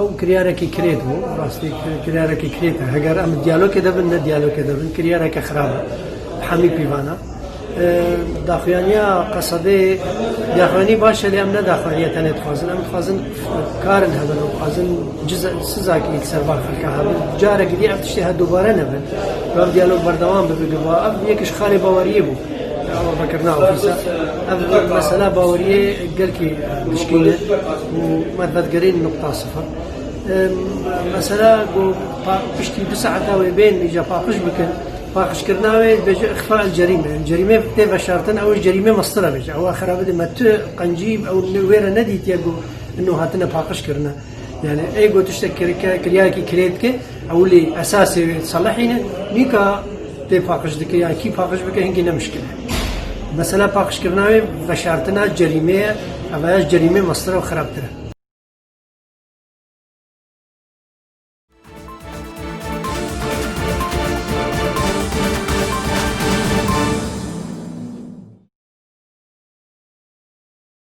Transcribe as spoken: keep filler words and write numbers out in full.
Ew kiryarekî kirêt bû, rastî kir-, kiryarekî kirêt e. Heger em diyalogê de bin, ne diyalogê de bin, kiryareke xirab e. Hemî pîvana. E, daxuyaniya qesedê, daxuyanî baş e, lê em ne daxuyaniya tenê dixwazin. Em dixwazin karin hebin, em dixwazin ciza-, sizakî li ser van xelka hebin. Carek dî ev tiştê her dubare nebin. Ev diyalog berdewam bibe, bi va-, ev yek ji xalê baweriyê bû. Ew vekirina ofîsa. Ev mesela baweriyê gelkî dişkîne û me vedgerîn nuqta sifir. Em, mesela ku pa-, piştî du saeta wê bên îca paqij bikin. Paqijkirina wê dibêje îxfa el cerîme. Cerîme tê veşartin, ew cerîme mestir e bêje. Ew xera bide me tu qencî ew ne-, wê re nedîtiye ku ino hatine paqijkirine. Yani ê ku tiştek kir-, ke-, kiryayekî kirê dike, ew lê esasê wê selehîne, nîka tê paqij dike, yani kî paqij bike, hingî ne mişkil e. Mesela paqijkirina wê veşartina cerîme ye, ev ya cerîme mestir e û xerabtir e.